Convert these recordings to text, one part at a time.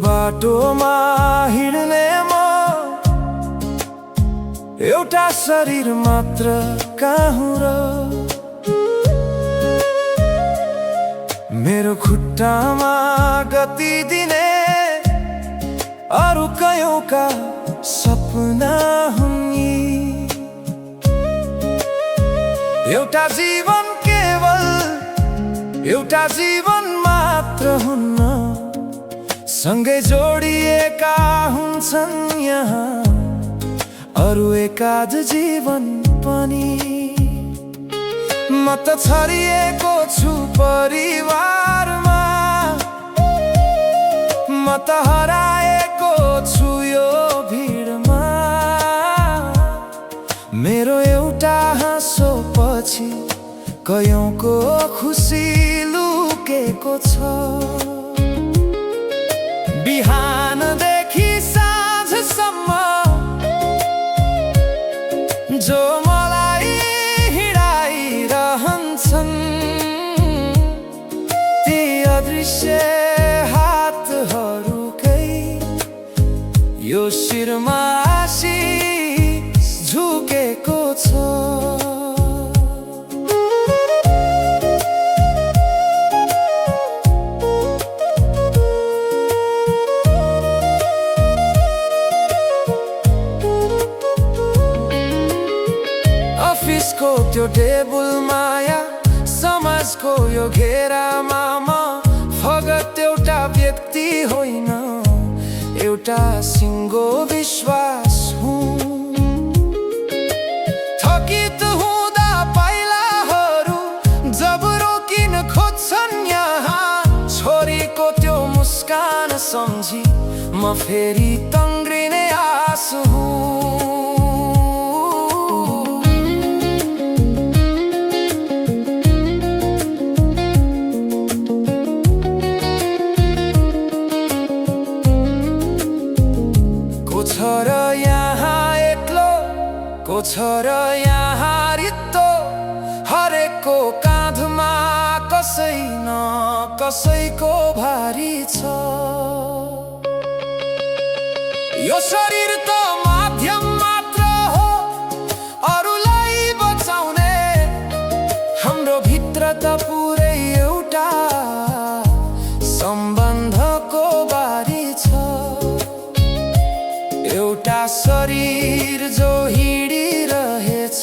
बाटोमा हिँड्ने म एउटा शरीर मात्र कहाँ हुँ र मेरो खुट्टामा गति दिने अरू कयौंका सपना हुन् यी। एउटा जीवन केवल एउटा जीवन मात्र हुन्न, सँगै जोडिएका हुन्छन् यहाँ अरू एकाध जीवन पनि। म त छरिएको छु परिवारमा, म त हराएको छु यो भिडमा। मेरो एउटा हाँसो पछि कयौंको खुसी लुकेको छ। बिहानदेखि साँझसम्म जो मलाई हिँडाइरहन्छन्, ती अदृश्य हातहरूकै यो शिरमा आशिष झुकेको छ। अफिसको त्यो टेबल माया, समाजको यो घेरामा म फगत एउटा व्यक्ति होइन, एउटा सिङ्गो विश्वास हुँ। थकित हुँदा पाइलाहरू जब रोकिन खोज्छन् यहाँ, छोरीको त्यो मुस्कान सम्झी म फेरि तङ्ग्रिने आस हुँ। को छ र यहाँ रित्तो, हरेकको काँधमा कसै न कसैको भारी छ। यो शरीर त माध्यम मात्र हो अरूलाई बचाउने, हाम्रो भित्र त पुरै एउटा सम्बन्धको बारी छ। एउटा शरीर जो हिँडिरहेछ,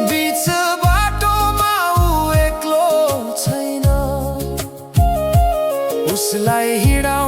बीच बाटोमा ऊ एक्लो छैन, उसलाई हिँडाउ